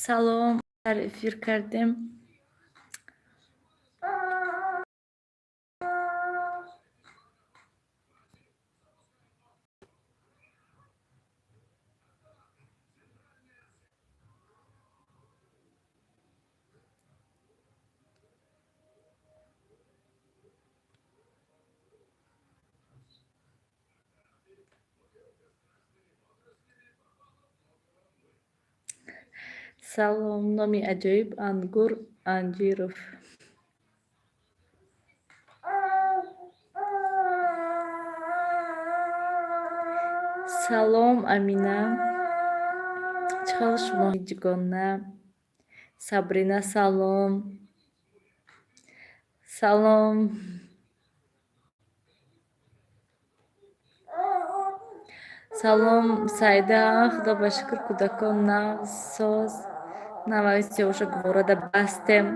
Салом, дар эфир кардем. Салом, номи аҷоиб Ангур Анҷиров. Салом, Амина. Чӣ хел шумо ҷигона? Сабрина, салом. Салом. Салом, Саида. Худо ба шукр, кӯдакон нағз, соз. Наваи сиёвуша гуворада бастем.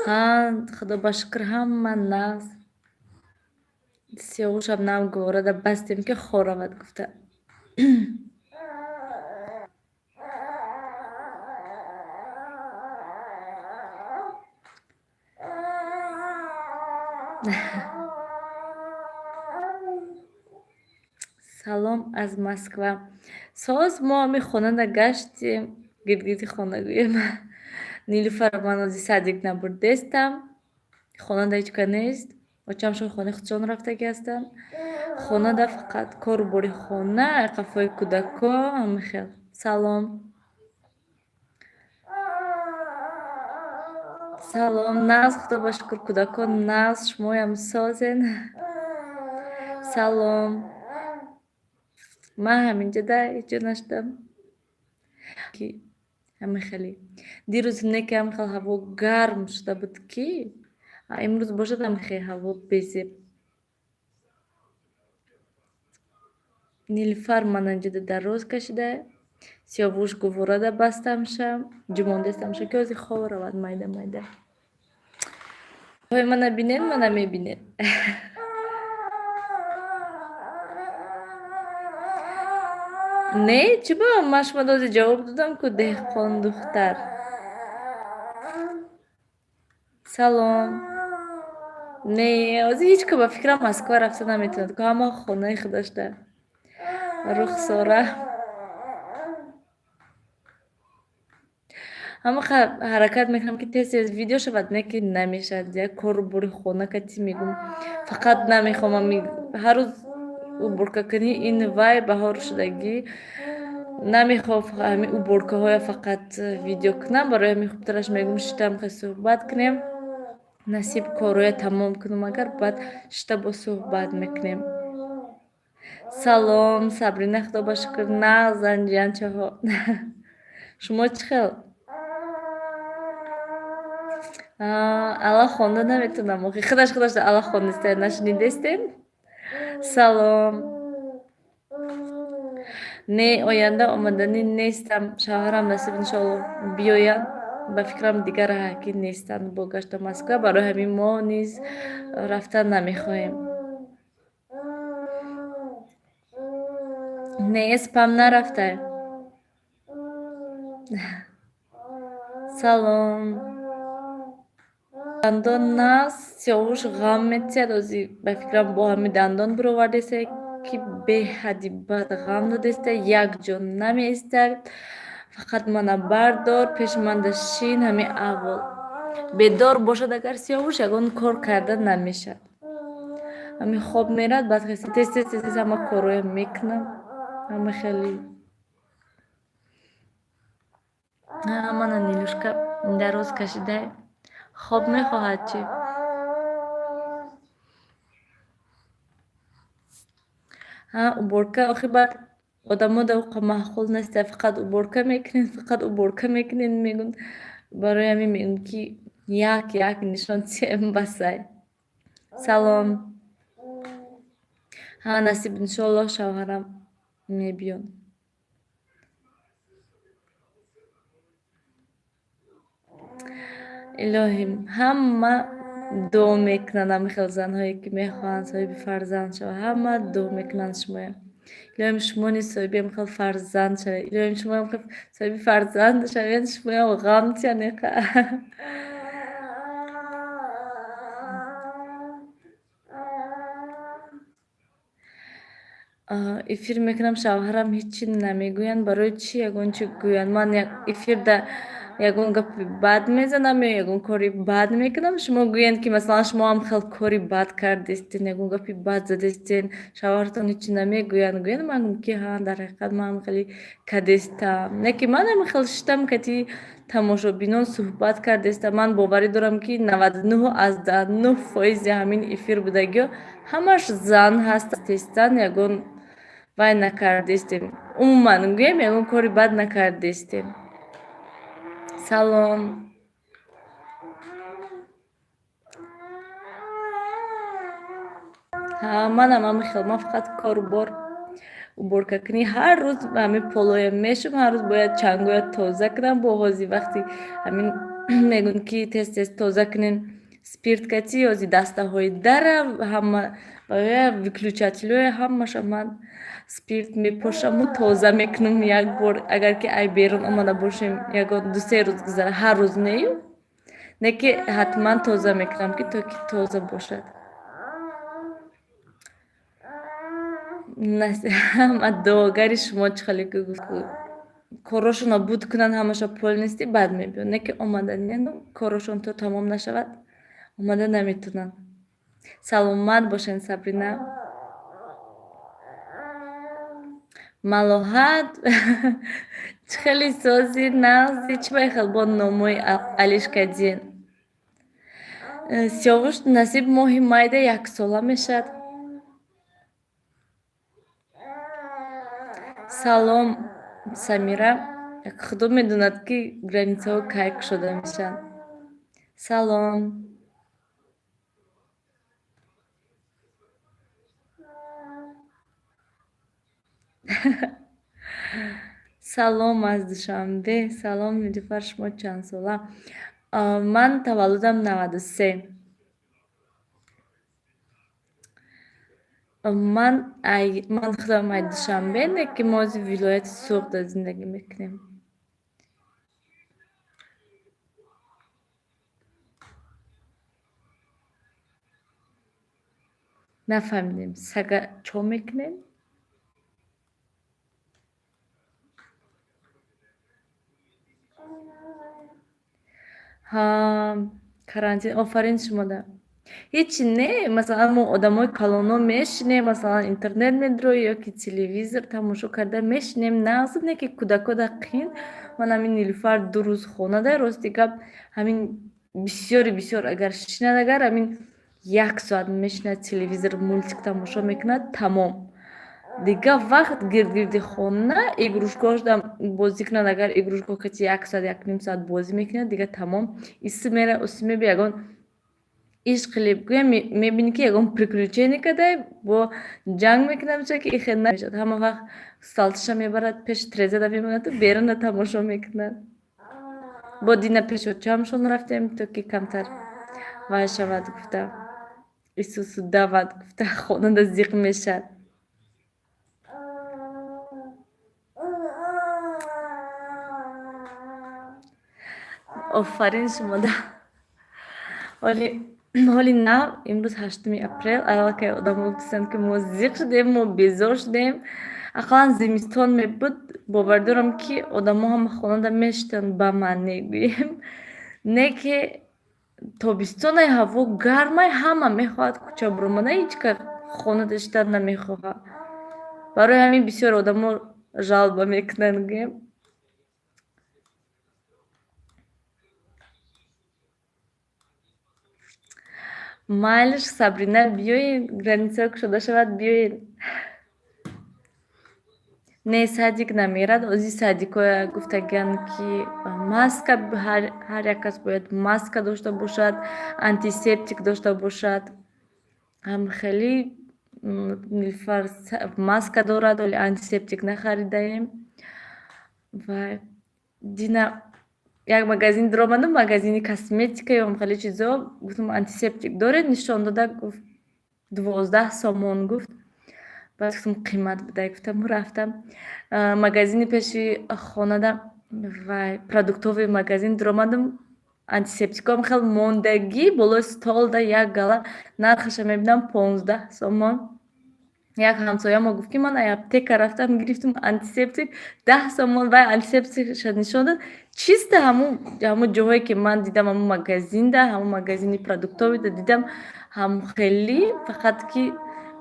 Ҳа, худо ба шукр, ҳама нағз. Сиёвушам нав гуворада бастем, ки хор равад гуфта. Салом аз Москва. Соз, мо ҳами хонада гаштем, гирдгирди хона гӯем. Нилуфарро ман ози садик набурдестам. Хонада ҳеҷ ка нест. Очамшон хонаи худшон рафтагӣ ҳастанд. Хонада фақат кору бори хона, қафои кӯдако, ҳами хел. Салом. Салом, нағз, худо ба шукр, кӯдакон нағз, шумоям созен. Салом. Ман ҳаминҷода ҳеҷ ҷо нашудам. Ки ҳами хеле. Дирӯз не ки ҳами хел ҳаво гарм шуда буд, ки имрӯз бошад ҳами хел ҳаво безеб. Нилуфар ман анҷода дароз кашида, Сиёвуш гуворада бастамша, ҷумондестамша, ки ҳозир хоб равад майда майда. Ҳои мана бинед, мана мебинед. Не, чӣ ба ман шумо дози ҷавоб додам ку, деҳқондухтар. Салом. Не, ҳозир ҳеҷ ка ба фикрам Москва рафта наметавонад, ку ҳама хонаи худашда. Рухсора. Ҳама ҳаракат мекунам, ки тез тез видео шавад, не ки намешавад. Як кору бори хона кати мегум. Фақат намехоҳам ҳар рӯз уборка кунӣ, ин вай баҳор шудагӣ. Намехоҳам ҳамин уборкаҳоя фақат видео кунам, барои ҳамин хубтараш мегум шитам хе суҳбат кунем. Насиб корҳоя тамом кунам агар, баъд шита бо суҳбат мекунем. Салом, Сабрина, худо ба шукр, нағз, анҷиянчаҳо. Шумо чӣ хел? Ала хонда наметавонам охи. Худаш худаш ала хондиста нашунидестем? Салом. Не, оянда омаданӣ нестам. Шавҳарам насиб иншоалло биёянд. Ба фикрам дигар ҳаки нестанд бо гашта Москва, барои ҳамин мо низ рафтан намехоҳем. Не, спам нарафтай. Салом. Дандон нағз, Сиёвуш ғам метиҳад. Ҳозир ба фикрам бо ҳамин дандон бировардеста, ки беҳадди бад ғам додеста, як ҷо намеистад. Фақат мана бардор, пеши манда шин, ҳамин аҳвол. Бедор бошад агар Сиёвуш, ягон кор карда намешавад. Ҳамин хоб мерад, баъд хеста тез тез тез тез ҳама корҳоя мекунам. Ҳама хеле. Мана Нилушка дароз кашидай. Хоб мехоҳад чӣ? Ҳа, уборка охи баъд одамо да уқа маъқул нест, фақат уборка мекунед, фақат уборка мекунед мегӯн. Барои ҳамин мегӯм, ки як як нишон тием басай. Салом. Ҳа, насиб иншоаллоҳ шавҳарам мебиён. Илоҳим, ҳама дуо мекунанд, ҳамин хел занҳое, ки мехоҳанд соҳиби фарзанд шаванд, ҳама дуо мекунанд шумоя. Илоҳим, шумо низ соҳиби ҳамхел фарзанд шавед. Илоҳим, шумо соҳиби фарзанд шавед, шумоям ғам тиянеқа. Эфир мекунам, шавҳарам ҳеччи намегӯянд. Барои чӣ ягон чӣ гӯянд? Ман эфирда ягон гапи бад мезанам ё ягон кори бад мекунам, шумо гӯянд, ки масалан шумо ҳам хел кори бад кардестен, ягон гапи бад задестен, шавҳаратон ҳеччи намегӯянд, гӯянд, ман гӯям, ки ҳа, дар ҳақиқат ман ҳам хеле кадестам. Не ки ман ҳам хел шиштам, кати тамошобинон суҳбат кардестам. Ман боварӣ дорам, ки 99,9 фоизи ҳамин эфир будагиҳо ҳамаш зан ҳастестан, ягон вай накардестем. Умуман гӯем, ягон кори бад накардестем. Салом. Ҳа, манам ҳамин хел, ман фақат кору бор, уборкакунӣ, ҳар рӯз ҳамин полоям мешум, ҳар рӯз бояд чангоя тоза кунам. Бо ҳози вақти ҳамин мегӯянд, ки тез тез тоза кунен спирт кати, ҳози дастаҳои дара, ҳама выключателҳоя, ҳамаша ман спирт мепошаму тоза мекунам як бор, агар ки ай берун омада бошем, ягон 2-се рӯз гузара, ҳар рӯз нею, не ки ҳатман тоза мекунам, ки то ки тоза бошад. Дуогари шумо. Чӣ хеле ки гуфт, корошонро буд кунанд ҳамаша полностью, баъд мебиёнд. Не ки омаданияну корошон то тамом нашавад, омада наметавонанд. Саломат бошед, Сабрина. Малоҳат, чӣ хеле сози, нағзи, чӣ ба хел бо номҳои алиш кардин? Сиёвуш насиб моҳи майда яксола мешавад. Салом, Самира. Худо медонад, ки границаҳо кай кушода мешаванд. Салом. Салом аз Душанбе. Салом, Нилуфар, шумо чандсола? Ман таваллудам 93. Ман худам ай Душанбе, не ки мо ози вилояти Суғда зиндагӣ мекунем. Нафаҳмидем, сага чо мекунем? Ҳа, карантин, офарин шумода. Ҳечи не, масалан, мо одамои калонҳо мешинем, масалан, интернет медрои ё ки телевизор тамошо карда мешинем, нағз, не ки кӯдакода қин. Ман ҳамин Нилуфар 2 рӯз хонада, рости гап, ҳамин бисёри бисёр агар шинад, агар ҳамин як соат мешинад, телевизор, мультик тамошо мекунад, тамом. Дигар вақт гирдгирди хона игрушкаҳошам бозӣ кунад, агар игрушкаҳо кати як соат, як ним соат бозӣ мекунад, дигар тамом. Иси мера, уси меби, ягон иш қилиб гӯям, мебинӣ, ки ягон приключение кадай, бо ҷанг мекунад, мешавад, ки ихел намешавад. Ҳама вақт сталтиша мебарад, пеши трезада мемонаду беруна тамошо мекунад. Бо дина пеши очамшон рафтем, то ки камтар вай шавад гуфта, исусу давад гуфта, хонада зиқ мешавад. Офарин шумода. Ҳоли нав, имрӯз 8-уми апрел, аллакай одамо гуфтанд, ки мо зиқ шудем, мо безор шудем. Ақаллан зимистон мебуд, бовар дорам, ки одамо ҳама хонада мешитанд, ба маъне гӯем. Не ки тобистоне, ҳаво гармай, ҳама мехоҳад кӯча биромада, ҳеҷ кас хонада шидан намехоҳад. Барои ҳамин бисёр одамо жалоба мекунанд, гӯем. Майлиш, Сабрина, биёед, границаҳо кушода шавад, биёед. Не, садик намерад. Ози садикҳоя гуфтагианд, ки маска, ҳар як кас бояд маска дошта бошад, антисептик дошта бошад. Ҳам хеле Нилуфар маска дорад, вале антисептик нахаридаем. Ва дина як магазин даромадам, магазини косметика ё хеле чизо, гуфтам, антисептик доред? Нишон дода, гуфт, 12 сомон гуфт. Баъд гуфтам, қимат будай, гуфтам, рафтам магазини пеши хонада, вай, продуктовый магазин дуромадам, антисептиком хел мондагӣ болои столда як гала, нархаша мебинам, 15 сомон. Як ҳамсоямо гуфт, ки ман ай аптека рафтам, гирифтам антисептик 10 сомон. Вай антисептикша нишон дод, чисто ҳамун ҷоҳое ки ман дидам, ҳамун магазинда, ҳамун магазини продуктовыйда дидам, ҳам хеле, фақат ки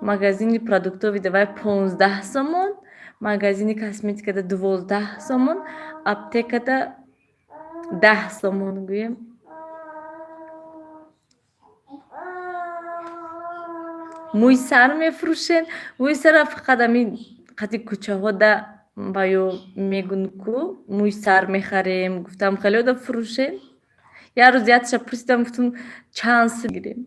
магазини продуктовыйда вай 15 сомон, магазини косметикада 12 сомон, аптекада 10 сомон гӯем. Мӯи сар мефурӯшен? Мӯи сара фақат ҳамин қати кӯчаҳода ва ё мегӯн ку, мӯи сар мехарем, гуфтам, хелеода фурӯшен. Як рӯз якташа пурсидам, гуфтам, чанд сум гирем.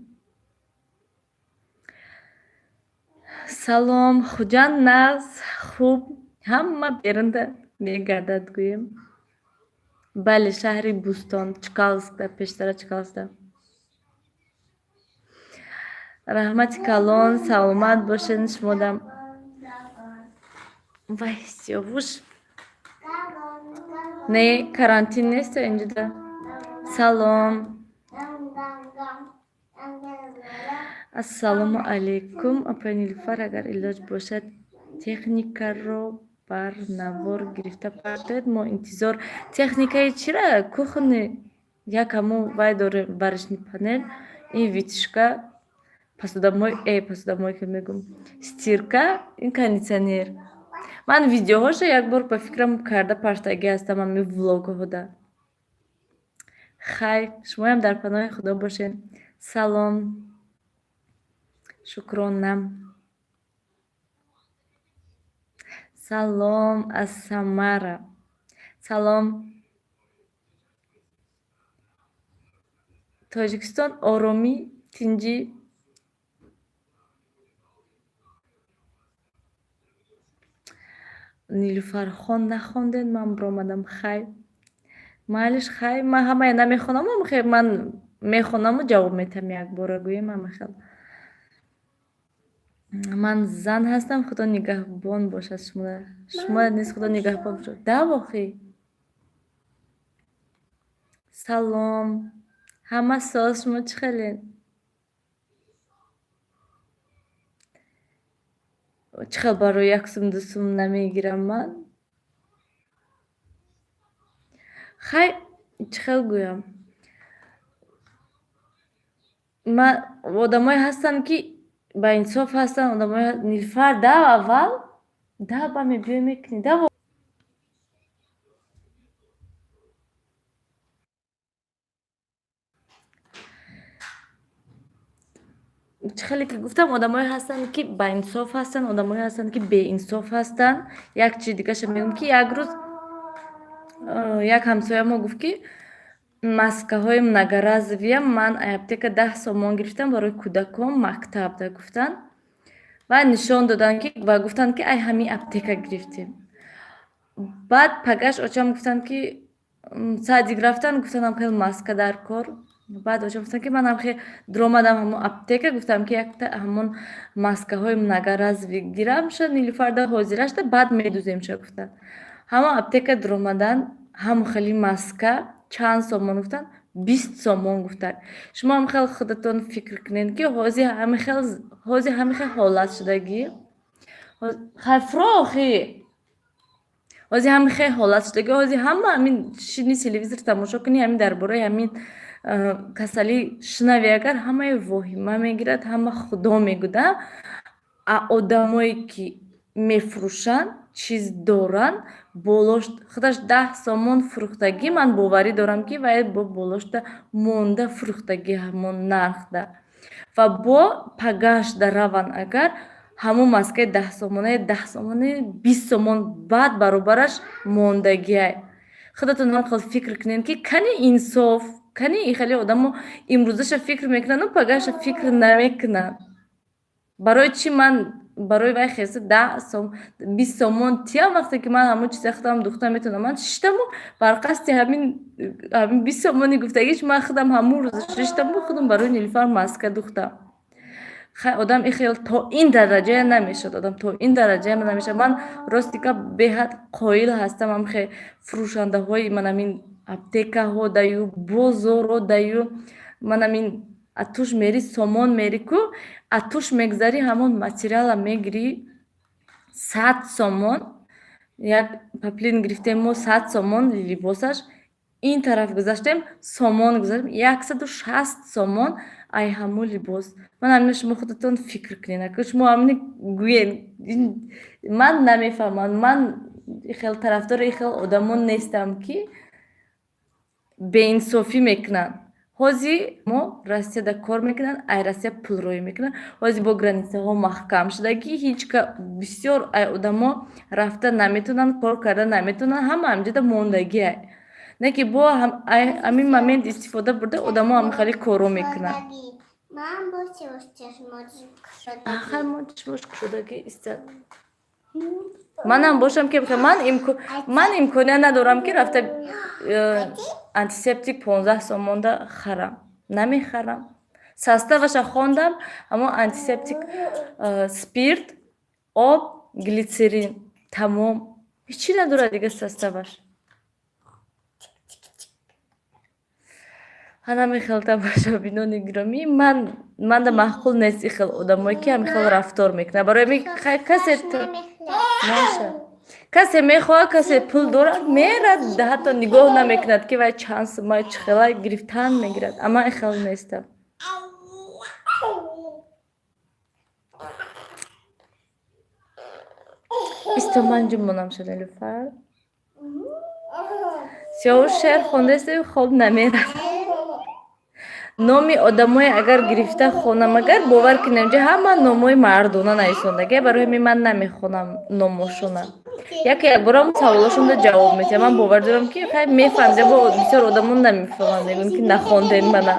Салом, Хуҷанд нағз, хуб, ҳама берунда мегардад гӯем. Бале, шаҳри Бӯстон, Чкалскда, пештара Чкалскда. Раҳмати калон, саломат бошед шумодам. Вай, Сиёвуш. Не, карантин нест инҷода. Салом. Ассалому алайкум, апаи Нилуфар, агар илоҷ бошад, техникаро бар навор гирифта партоед, мо интизор. Техникаи чира? Кухни як ҳамун вай дорем, варочный панель, ин вытяжка, посудомой, посудомойка мегӯм, стирка, ин кондитсионер. Ман видеоҳоша як бор ба фикрам карда партагӣ ҳастам ҳамин влогҳода. Хайр, шумоям дар паноҳи Худо бошед. Салом. Шукрона. Салом аз Самара. Салом. Тоҷикистон оромӣ, тинҷӣ. Нилуфархон нахондед, ман биромадам. Хайр. Майлиш, хайр, ман ҳамая намехонам, ман мехонаму ҷавоб метиҳам якбора, гӯем ҳама хел. Ман зан ҳастам, Худо нигаҳбон бошад шумо. Шумо низ Худо нигаҳбон бошад. Да, воқеъ. Салом. Ҳама соз, шумо чӣ хелед? Чӣ хел барои як сум, ду сум намегирам ман? Хай, чӣ хел гӯям? Ман одамое ҳастанд, ки ба инсоф ҳастанд, одамое. Нилуфар, да, аввал да, ба мебиёй, мекунӣ, да. Чӣ хеле ки гуфтам, одамое ҳастанд, ки баинсоф ҳастанд, одамое ҳастанд, ки беинсоф ҳастанд. Як чизи дигаша мегӯям, ки як рӯз як ҳамсоя мо гуфт, ки маскаҳои многоразовыя ман аптека 10 сомон гирифтам барои кӯдакон мактабда, гуфтанд, ва нишон доданд, ки ва гуфтанд, ки ай ҳамин аптека гирифтем. Баъд пагаш очам гуфтанд, ки садик рафтанд, гуфтанд, ам хел маска дар кор. Баъд очам гуфтанд, ки ман ам хел дуромадам ҳамон аптека, гуфтам, ки якта ҳамон маскаҳои многоразовый гирам ша, Нилуфарда ҳозирашда, баъд медузем ша, гуфтанд. Ҳамон аптека дуромаданд, ҳамон хели маска чанд сомон гуфтанд, 20 сомон гуфтанд. Шумо ҳам хел худатон фикр кунед, ки ҳози ҳамин хел ҳолат шудагӣ. Хай, фуро охи. Ҳози ҳамин хел ҳолат шудагӣ, ҳози ҳама ҳамин шини телевизор тамошо кунӣ, ҳамин дар бораи ҳамин касалӣ шунавӣ агар, ҳамаи воҳима мегирад, ҳама Худо мегӯда. А одамое ки мефурӯшанд, чиз доранд, болош худаш 10 сомон фурӯхтагӣ, ман боварӣ дорам, ки вай бо болошта монда фурӯхтагӣ ҳамон нархда. Ва бо пагашда раванд агар, ҳамон маскаи 10 сомонаи 10 сомонаи 20 сомон баъд баробараш мондагиай. Худатон ҳам хел фикр кунед, ки кани инсоф, кани ин хеле одамо имрӯзаша фикр мекунанду пагаша фикр намекунанд. Барои чӣ ман барои вай хеса 10 сом, 20 сомон тиям, вақте ки ман ҳамон чиза худам духта метавонам? Ман шиштаму бар қасди ҳамин 20 сомони гуфтагиш ман худам ҳамон рӯза шиштаму худам барои Нилуфар маска духтам. Хай, одам и хел то ин дараҷая намешавад, одам то ин дараҷая намешавад. Ман рости гап беҳад қоил ҳастам ҳамхе фурӯшандаҳои манамин аптекаҳо даю, бозорро даю, манамин атуш мери, сомон мери ку, атуш мегзарӣ, ҳамон материала мегирӣ 100 сомон. Як поплин гирифтем мо 100 сомон либосаш, ин тараф гузаштем, сомон гузаштем, 160 сомон ай ҳамун либос. Ман ҳамина шумо худатон фикр кунед, ака шумо ҳамини гӯен, ман намефаҳмам. Ман хел тарафдори ин хел одамон нестам, ки беинсофӣ мекунанд. Ҳозир мо Россияда кор мекунанд, ай Россия пул роӣ мекунанд. Ҳозир бо границаҳо маҳкам шудагӣ, ҳеҷ бисёр ай одамо рафта наметавонанд, кор карда наметавонанд, ҳама ҳамҷода мондагиай. Не ки бо ҳамин момент истифода бурда, одамо ҳамин корро мекунанд. Ахар мо чашмош кушодагӣ истад. Манам бошам ки ман имконият надорам, ки рафта антисептик 15 сомонда харам. Намехарам. Составаша хондам, ҳамон антисептик спирт, об, глицерин, тамом. Ҳечи надорад дига составаш. Ҳанами хел, тамошобинони гиромӣ, ман манда маъқул нест ин хел одамое, ки ҳамин хел рафтор мекунанд. Барои ҳамин касе маша касе мехоҳад, касе пул дорад, мерад, ҳатто нигоҳ намекунад, ки вай чанд сума, чӣ хела гирифтан мегирад. А ман ин хел нестам. Исто, ман ҷумонам шуд, Нилуфар. Сиёвуш шеър хондаистем, хоб намерад. Номи одамое агар гирифта хонам, агар бовар кунем, ҷа ҳама номҳои мардона нависондагия, барои ҳамин ман намехонам номошона. Яке якборам саволошонда ҷавоб медиҳам. Ман бовар дорам, ки хай мефаҳмида, бо бисёр одамон намефаҳманд, мегӯянд, ки нахондем мана.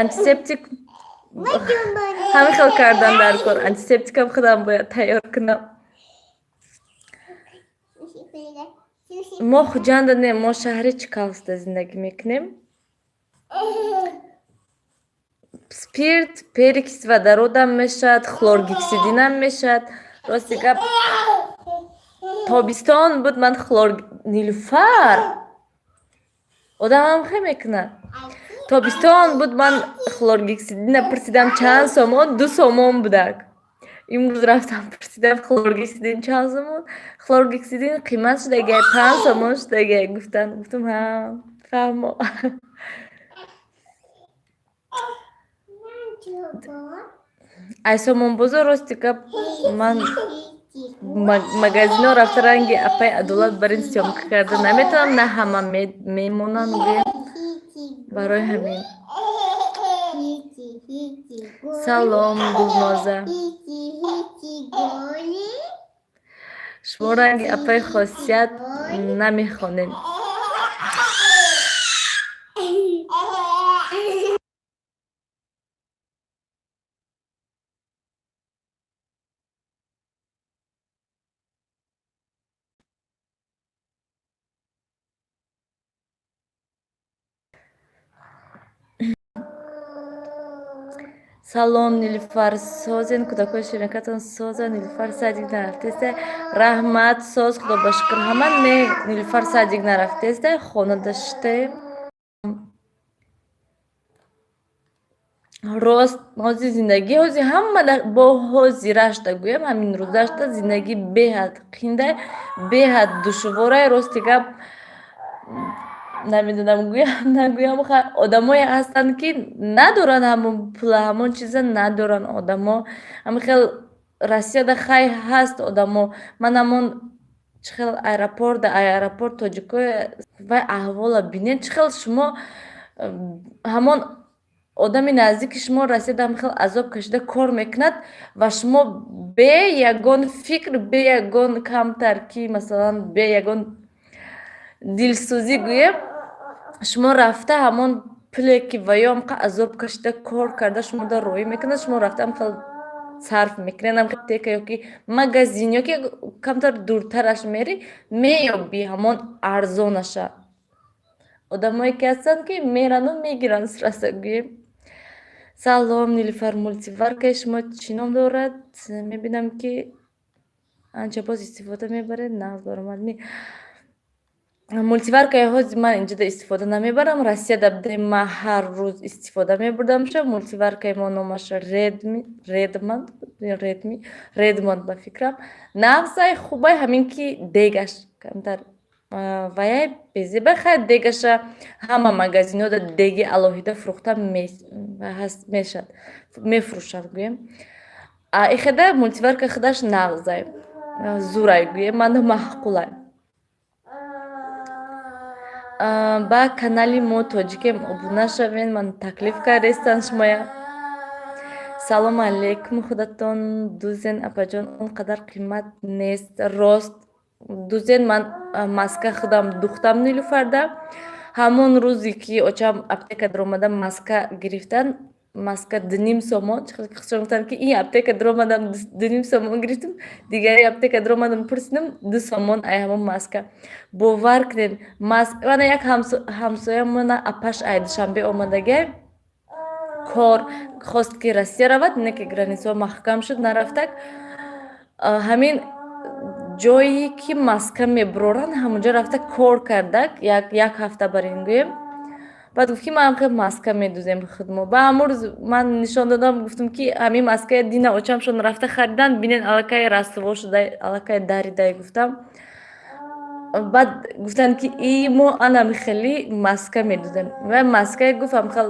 Антисептик ҳамин хел кардан дар кор. Антисептикам худам бояд тайёр кунам. Мо Хуҷанда не, мо шаҳри Чкаловсда зиндагӣ мекунем. Спирт, перекись водородам мешавад, хлоргексидинам мешавад. Рости гап, тобистон буд, ман хлор, Нилуфар, одамам хе мекунад. Тобистон буд, ман хлоргексидина пурсидам чанд сомон, 2 сомон будак. Имрӯз рафтам пурсидам, хлоргексидин чанд сомон, хлоргексидин қимат шудагиай, 5 сомон шудагиай гуфтанд. Гуфтам, ҳа, фаҳмо. Ай сомонбозор, рости гап, ман магазино рафта ранги апаи Адолат бар ин съёмка карда наметавонам, на ҳама мемонанд гӯям. Барои ҳамин. Салом, Гулноза. Шумо ранги апаи Хосият намехонед. Салом, Нилуфар, созен, кӯдакои ширинакатон созанд. Нилуфар садик нарафтеста? Раҳмат, соз, худо ба шукр ҳама. Не, Нилуфар садик нарафтеста, хонада шитаем. Рост, ҳозир зиндагӣ, ҳозир ҳама бо ҳозирашта гӯям, ҳамин рӯзашта зиндагӣ беҳад қиндай, беҳад душворай. Рости гап, намедонам гӯям, нагӯям, одамое ҳастанд, ки надоранд ҳамон пула, ҳамон чиза надоранд одамо. Ҳамин хел Россияда хай ҳаст одамо. Ман ҳамон чӣ хел аэропорт, аэропорт тоҷикои вай аҳвола бинед, чӣ хел шумо ҳамон одами наздики шумо Россияда ҳамин хел азоб кашида кор мекунад ва шумо бе ягон фикр, бе ягон камтар ки масалан бе ягон дилсӯзӣ гӯем, шумо рафта ҳамон пуле, ки ва ё ҳамқа азоб кашида кор карда шумода роҳӣ мекунад, шумо рафта ҳамин хел сарф мекунед, аптека ёки магазин ёки камтар дуртараш мерӣ, меёбӣ ҳамон арзонаша. Одамое ки ҳастанд, ки мерану мегиранд, сразу гӯем. Салом, Нилуфар, мультиваркаи шумо чӣ ном дорад? Мебинам, ки анча боз истифода мебаред, нағз баромад. Мультиваркаи ҳози ман инҷода истифода намебарам. Россияда будем, ман ҳар рӯз истифода мебурдамша. Мультиваркаи мо номаш Редми, Редмонд, Редми, Редмонд ба фикрам. Нағзай, хубай, ҳамин ки дегаш камтар ваяй безеба. Хайр, дегаша ҳама магазинҳода деги алоҳида фурӯхта мешад, мефурӯшанд, гӯем. Ихеда мультиварка худаш нағзай, зурай, гӯем, мана маъқулай. Ба канали мо Тоҷикем обуна шавен, ман таклиф кардестан шумоя. Салому алейкум, худатон дузен, апаҷон, он қадар қимат нест. Рост, дузен ман маска худам духтам, Нилуфарда. Ҳамон рӯзе ки очам аптека даромада маска гирифтан, маска 2,5 сомон. Хушон гуфтанд, ки ин аптека даромадам, 2,5 сомон гирифтам, дигари аптека даромадам, пурсидам, 2 сомон ай ҳамон маска. Бовар кунед, мана як ҳамсоямона апаш ай Душанбе омадагай, кор хост, ки Россия равад, не ки границаҳо маҳкам шуд, нарафтак. Ҳамин ҷое ки маска мебуроранд, ҳамонҷо рафта кор кардак як ҳафта бар ин, гӯем. Баъд гуфт, ки ман хел маска медузем худмо. Ба ҳамон рӯз ман нишон додам, гуфтам, ки ҳамин маскаи дина очамшон рафта харидан, бинен, аллакай расво шуда, аллакай даридай, гуфтам. Баъд гуфтанд, ки и мо анами хеле маска медузем. Ва маскае, гуфт, ҳамхел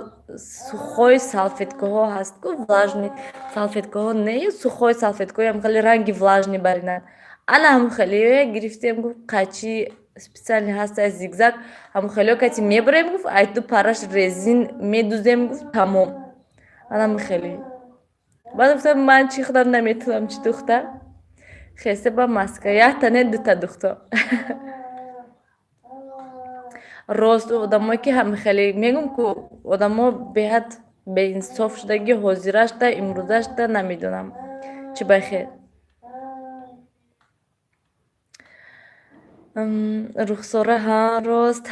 сухой салфеткаҳо ҳаст ку, влажный салфеткаҳо не, сухой салфеткаҳои ҳамхеле ранги влажный баринанд, ана ҳамон хеле гирифтем, гуфт, қайчи специальный ҳаста, зигзаг, ҳамон хелео кати мебарем, гуфт, ай ду параш резин медузем, гуфт, тамом, анами хеле. Баъд гуфтам, ман чи худам наметавонам чи духта, хесе ба маска якта не, дута духто. Рост, одамое ки ҳамихеле мегӯм ку, одамо беҳад беинсоф шудаги ҳозирашда, имрӯзашда, намедонам чӣ ба хел. Рухсора, ҳа, рост.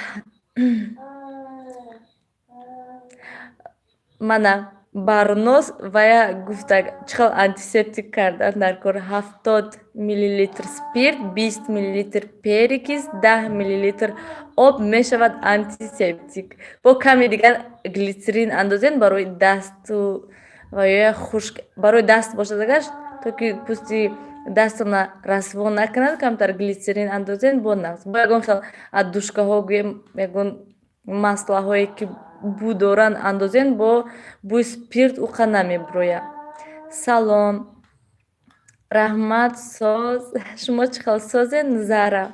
Мана Барнос вая гуфта, чӣ хел антисептик кардан дар кор: 70 миллилитр спирт, 20 миллилитр перекись, 10 миллилитр об мешавад антисептик. Бо каме дигар глицерин андозен барои дасту ва ё хушк, барои даст бошад агар, то ки пӯсти дастона расво накунад, камтар глицерин андозен, бо нағз. Бо ягон хел отдушкаҳо, гӯем, ягон маслаҳое ки бӯ доранд, андозен, бо бӯи спирт уқа намебурояд. Салом, раҳмат, соз, шумо чӣ хел созен, Зара?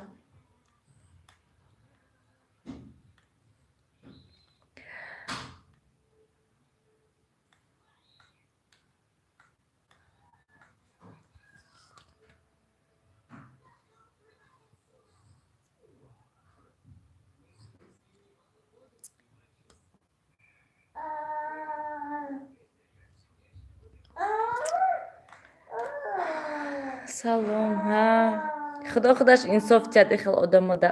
Салом, ҳа, Худо худаш инсоф диҳад ин хел одамода.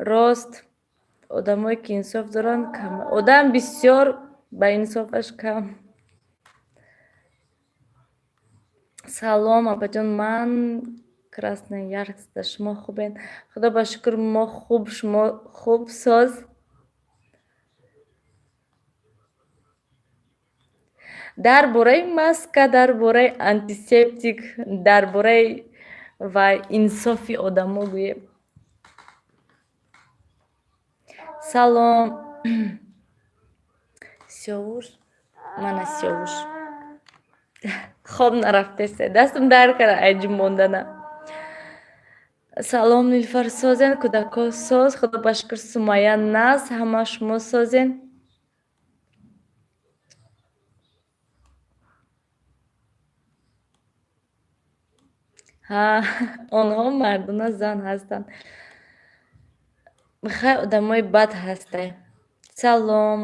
Рост, одамое ки инсоф доранд кам, одам бисёр ба инсофаш кам. Салом, апаҷон, ман Красноярскда, шумо хубен? Худо ба шукр, мо хуб, шумо хуб, соз? Дар бораи маска, дар бораи антисептик, дар бораи ва инсофи одамо, гӯем. Салом, Сиёвуш, мана Сиёвуш хоб нарафтест, дастам дард карда ай ҷунбондана. Салом, Нилуфар, созен, кӯдако соз? Худо ба шукр, Сумайя нағз, ҳама шумо созен? Ҳа, онҳо мардона зан ҳастанд. Хай, одамои бад ҳастай. Салом.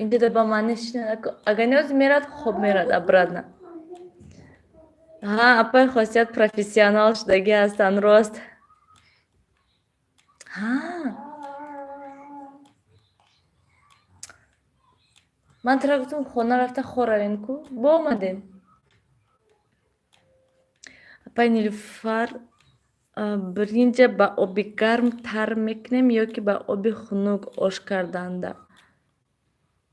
Инҷода ба ман нишинад, агар ниёз мерад, хоб мерад обратно. Ҳа, апай Хосият профессионал шудагӣ ҳастанд, рост. Ҳа. Ман тура гуфтам, хона рафта хор равем ку, бо омадем. Апай Нилуфар, биринҷа ба оби гарм тар мекунем ё ки ба оби хунук ош карданда?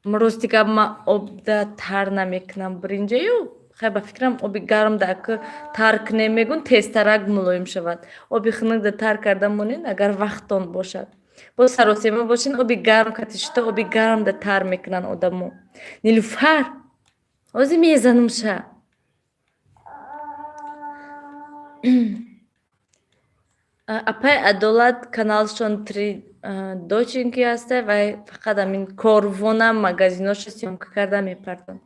Рости гап, ман обда тар намекунам биринҷаю. Хай, ба фикрам, оби гармда ака тар кунем, мегӯн, тезтарак мулоим шавад. Оби хунукда тар карда монед, агар вақтон бошад. Боз саросема бошен, оби гарм кати шута, оби гармда тар мекунанд одамо. Нилуфар, ҳозир мезанумша. Апай Адолат каналшон «Три доченьки» ҳаста, вай фақат ҳамин корвона магазиношо съёмка карда мепартанд.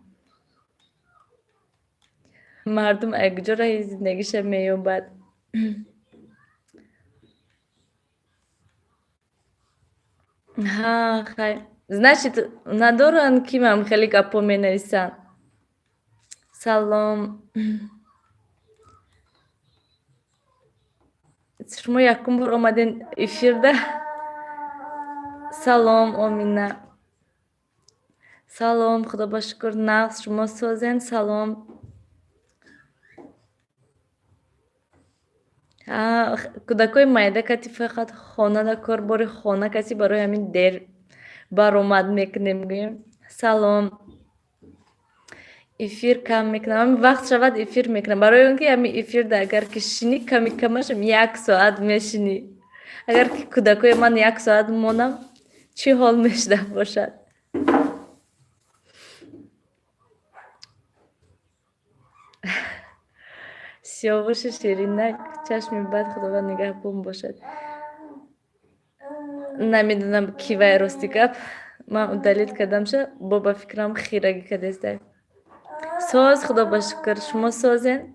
Мардум якҷо раҳи зиндагиша меёбад. Ҳа, хай. Значит, надоранд, ки ман хеле гапҳо менависанд. Салом. Шумо якум бор омаден эфирда? Салом, Омина. Салом, худо ба шукр, нағз, шумо созен? Салом. Кӯдакҳои майда кати фақат хонада кор бори хона каси, барои ҳамин дер баромад мекунем, гӯем. Салом. Эфир кам мекунам. Ҳамин вақт шавад, эфир мекунам. Барои он ки ҳамин эфирда агар ки шинӣ, ками камашам як соат мешинӣ. Агар ки кӯдакҳои ман як соат монам, чӣ ҳол мешуда бошад? Сиёвуши ширинак, чашми бад Худованд нигаҳбон бошад. Намедонам, ки вай, рости гап, ман удалить кардамша, бо ба фикрам хирагӣ кардестай. Соз, худо ба шукр, шумо созен?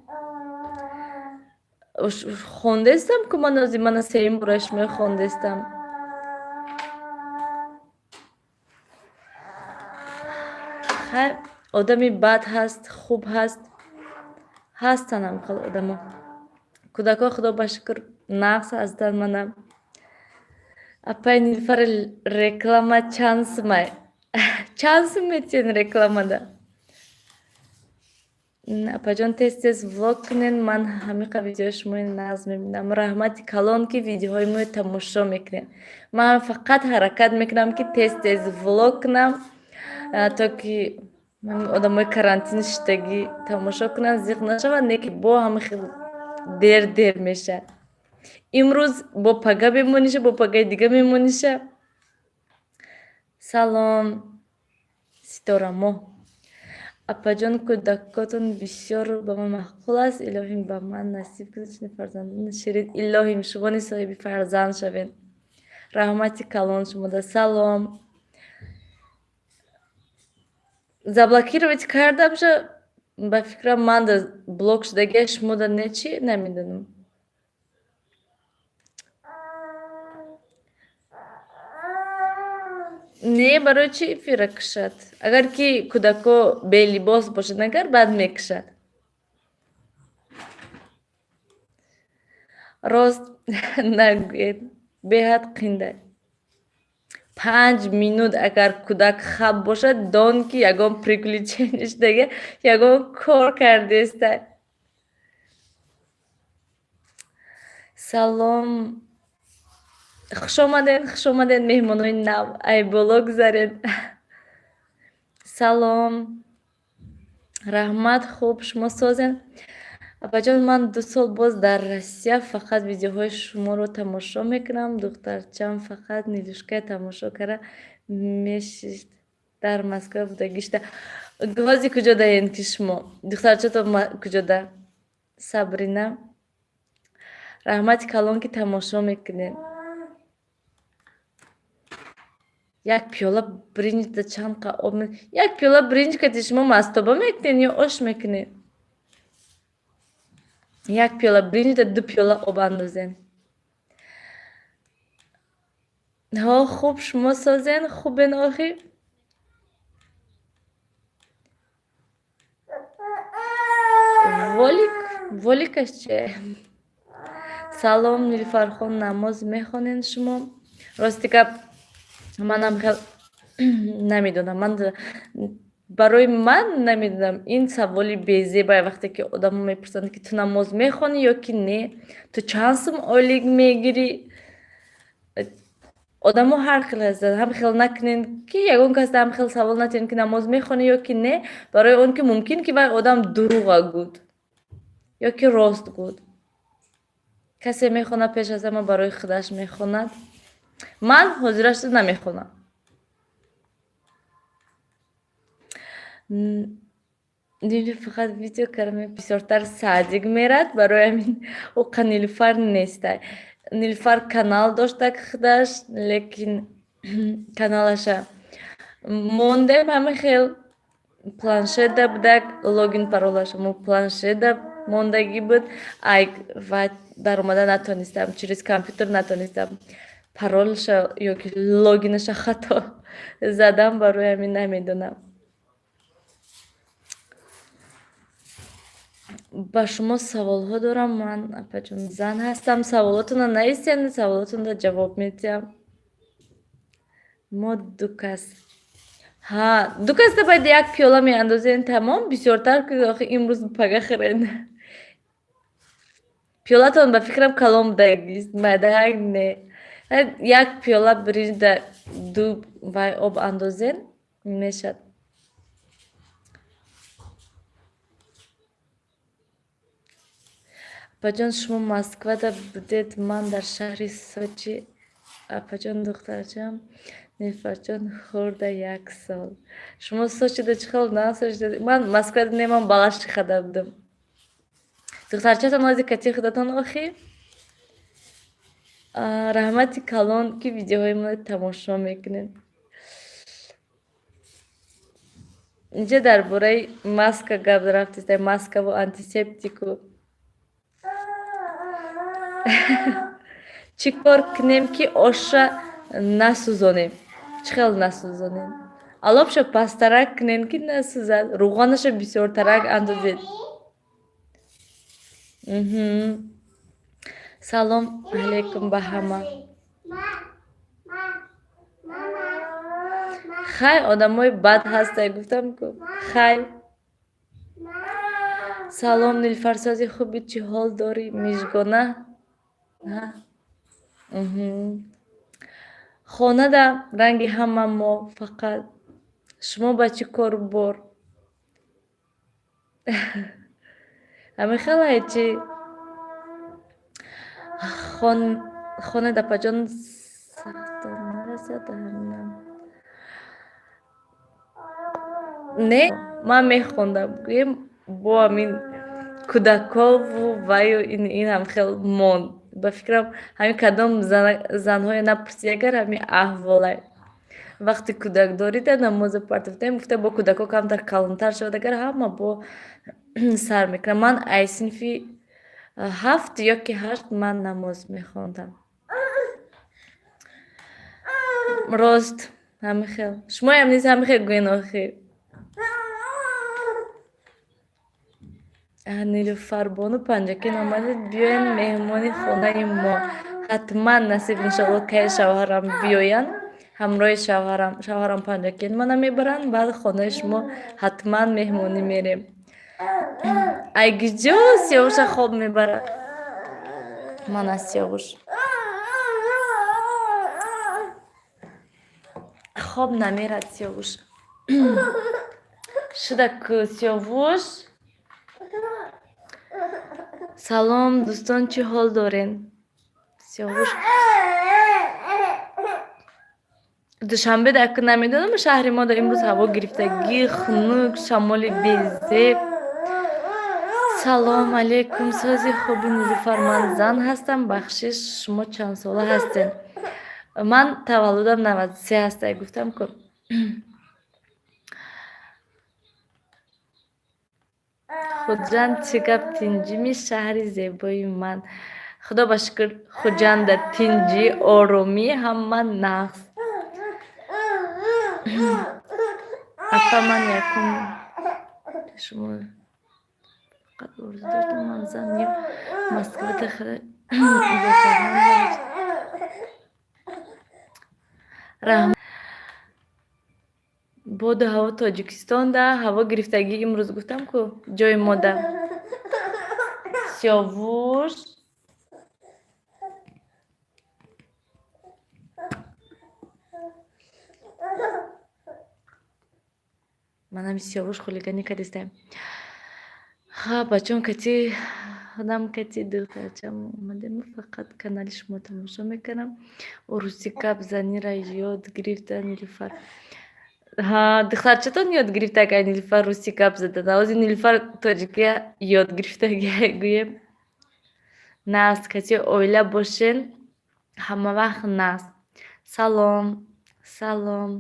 Хондестам ку ман ози, мана сеюм бора шумои хондестам. Хай, одами бад ҳаст, хуб ҳаст, ҳастанд ҳам хел одамо. Кӯдакҳо, худо ба шукр, нағз ҳастанд мана. Апай Нилуфар, реклама чанд сумай? Чанд сум метиҳен рекламада? Апаҷон, тез тез влог кунен, ман ҳамиқа видеои шумои нағз мебинам. Раҳмати калон, ки видеоҳои моро тамошо мекунед. Ман фақат ҳаракат мекунам, ки тез тез влог кунам, то ки одамои карантин шидагӣ тамошо кунанд, зиқ нашаванд, не ки бо ҳама хел дер дер мешавад. Имрӯз бо пага мемониша, бо пагаи дига мемониша. Салом, Ситорамоҳ. Апаҷон, кӯдакотон бисёр ба ман маъқул аст. Илоҳим, ба ман насиб кунад чунин фарзандони ширин. Илоҳим, шумо низ соҳиби фарзанд шавед. Раҳмати калон шумода. Салом. Заблокировать кардамша, ба фикрам, манда блок шудагия, шумода не, чӣ, намедонам. Не, барои чӣ эфира кушад? Агар ки кӯдакҳо белибос бошад, агар баъд мекушад. Рост нагӯед, беҳад қинда. 5 минут агар кӯдак хаб бошад, дон, ки ягон приключение шудага, ягон кор кардеста. Салом. Хушомадед, хушомадед, меҳмонои нав. Ай боло гузаред. Салом. Раҳмат, хуб, шумо созен? Апаҷон, ман 2 сол боз дар Россия, фақат видеоҳои шуморо тамошо мекунам. Духтарчам фақат Нилушкая тамошо карда мешишт. Дар Москва будагишта. Ҳозир куҷо даен ки шумо? Духтарчато куҷода? Сабрина. Раҳмати калон, ки тамошо мекунед. Як пиёла биринҷда чанд қа об? Як пиёла биринҷ кати шумо мастоба мекунед ё ош мекунед? Як пиёла биринҷда ду пиёла об андозен. Ҳо, хуб, шумо созен, хубен охи? Волик, воликаш че? Салом, Нилуфархон, намоз мехонед шумо? Рости гап, манам хел намедонам. Ман барои ман намедонам, ин саволи безебае, вақте ки одамо мепурсанд, ки ту намоз мехонӣ ё ки не, ту чанд сум ойлик мегирӣ? Одамо ҳар хел ҳастанд. Ҳам хел накунед, ки ягон кас ҳам хел савол натиҳед, ки намоз мехонӣ ё ки не, барои он ки мумкин ки вай одам дурӯға гуд ё ки рост гуд. Касе мехонад, пеш аз ҳама барои худаш мехонад. Ман ҳозирашро намехонам. Фақат видео кардам, бисёртар Саъдик мерад, барои ҳамин ӯ Нилуфар нестай. Нилуфар канал доштак худаш, лекин каналаша мондем, ҳама хел планшетда будак, логин паролаша мо планшетда мондагӣ буд, ай ва даромада натонистам, через компютер натонистам. Паролша ё ки логинаша хато задам, барои ҳамин намедонам. Ба шумо саволҳо дорам. Ман, апаҷон, зан ҳастам. Саволотонро нависед, саволотонро ҷавоб медиҳам. Мо ду кас. Ҳа, ду касда бояд як пиёла меандозем, тамом, бисёртар ки охи имрӯз пага хӯред. Пиёлатон ба фикрам калон будагист, майдаак не. Як пиёла биринҷ ду вай об андозен, мешавад. Апаҷон, шумо Москвада будед, ман дар шаҳри Сочи. Апаҷон, духтарчам Нилуфарҷон хӯрда як сол. Шумо Сочида чӣ хел на Сочида? Ман Москвада не, ман Балашихада будам. Духтарчатон ози кати худатон охи? Раҳмати калон, ки видеоҳои маро тамошо мекунед. Инҷа дар бораи маска гап рафтеста, маскаву антисептику. Чӣ кор кунем, ки оша насӯзонем? Чӣ хел насӯзонем? Алобша пасттарак кунем, ки насӯзад, рӯғанаша бисёртарак андозед. Салом алейкум ба ҳама. Хай, одамои бад ҳастай, гуфтам ку. Хай. Салом, Нилуфарсози хуби, чӣ ҳол дорӣ? Мижгона? Хонада ранги ҳама мо, фақат шумо ба чӣ кору бор? Ҳамин хелае чӣ? Хонед, апаҷон, сахтон нарасад ҳаминам. Не, ман мехондам, гӯем бо ҳамин кӯдакову ваю инам хел монд. Ба фикрам, ҳамин кадом занҳое напурсӣ, агар ҳамин аҳволай. Вақте кӯдак дорида, намоза партофтаем, гуфта бо кӯдако камтар калонтар шавад, агар ҳама бо сар мекунам. Ман ай синфи 7 ё ки 8 ман намоз мехондам. Рост, ҳамин хел. Шумоям низ ҳамин хел гӯен охир. Нилуфарбону Панҷакент омадед, биёен меҳмони хонаи мо. Ҳатман насиб, иншоалло, кай шавҳарам биёянд, ҳамроҳи шавҳарам, шавҳарам Панҷакент мана мебаранд, баъд хонаи шумо ҳатман меҳмонӣ мерем. Ай гиҷо Сиёвуша хоб мебарад? Мана Сиёвуш. Хоб намерад Сиёвуш. Шуда ку Сиёвуш? Салом, дӯстон, чӣ ҳол дорен? Сиёвуш. Душанбе дар ку намедонам, шаҳри мо дар имрӯз ҳаво гирифтагӣ, хунук, шамоли безеб. Салом алейкум, сози хуби Нилуфар, ман зан ҳастам, бахшиш, шумо чанд сола ҳастед? Ман таваллудам 93 ҳастай, гуфтам ку. Хуҷанд чӣ гап, тинҷими шаҳри зебои ман. Худо ба шукр, Хуҷанда тинҷӣ, оромӣ, ҳама нағз. Апа, ман якум шумо фақат орзу доштам, ман зан ё Москвада бо фарзанд. Раҳмат. Боду ҳаво Тоҷикистонда, ҳаво гирифтагӣ имрӯз гуфтам ку ҷои мода. Сиёвуш. Манам Сиёвуш хулиганӣ кардистаем. Ха, бачон кати одам кати духтарчам омадем, фақат канали шумо тамошо мекунам. Урусӣ гап занира ёд гирифта Нилуфар. Ҳа, духтарчатон ёд гирифта агар Нилуфар русӣ гап задан. Ҳозир Нилуфар тоҷикия ёд гирифтагӣ гӯем. Нағз, кати оила бошен, ҳама вақт нағз. Салом, салом.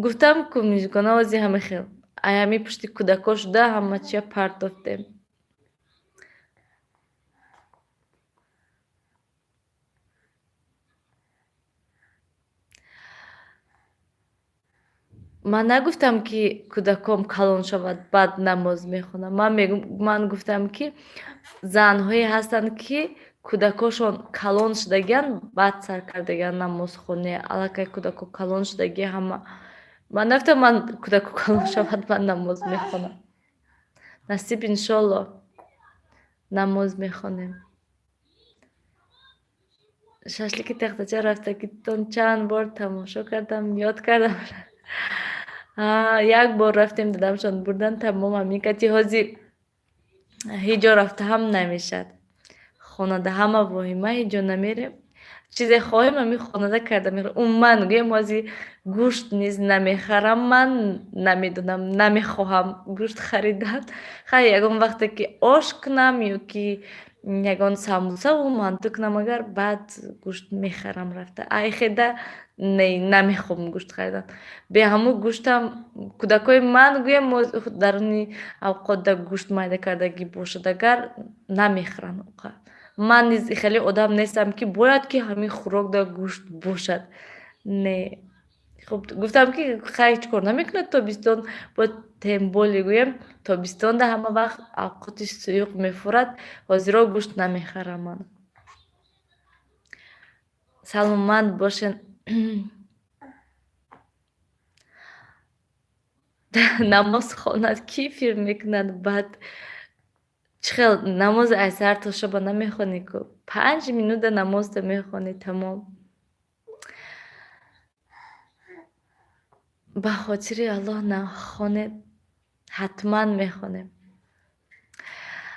Гуфтам ку мижгона ҳозир ҳама хел. Ай ҳами пушти кӯдако шуда ҳама чия партофтем. Ман нагуфтам, ки кӯдаком калон шавад, баъд намоз мехонам. Ман мегум, ман гуфтам, ки занҳое ҳастанд, ки кӯдакошон калон шудагианд, баъд сар кардагианд намозхонӣ. Аллакай кӯдако калон шудагӣ ҳама. Ман нагуфтам, ман кӯдако калон шавад, ман намоз мехонам. Насиб, иншолло, намоз мехонем. Шашлики тахтача рафтагитон чанд бор тамошо кардам, ёд кардам. Як бор рафтем, дадамшон бурдан, тамом, ҳамин кати ҳозир ҳеҷ ҷо рафта ҳам намешад. Хонада ҳама воҳима, ҳеҷ ҷо намерем. Чизе хоҳем, ҳамин хонада карда мехӯрем. Умуман гӯем, ҳозир гӯшт низ намехарам ман, намедонам, намехоҳам гӯшт харидан. Хай, ягон вақте ки ош кунам ё ки ягон самбусаву манту кунам агар, баъд гӯшт мехарам рафта. Айхеда не, намехоҳам гӯшт харидан. Бе ҳамун гӯштам кӯдакҳои ман гӯем, даруни авқотда гӯшт майда кардагӣ бошад агар, намехӯранд оқа. Ман низ хеле одам нестам, ки бояд ки ҳамин хӯрокда гӯшт бошад. Не. Хуб, гуфтам ки хай, ҳеҷ кор намекунад тобистон, бояд тем более гӯем, тобистонда ҳама вақт авқоти суюқ мефурад, ҳозиро гӯшт намехарам ман. Саломат бошен. Намоз хонад, кӣ фир мекунад баъд? Чӣ хел намози аз саҳар то шаба намехонӣ ку? 5 минута намозта мехонӣ, тамом. Ба хотири Аллоҳ нахонед, ҳатман мехонем.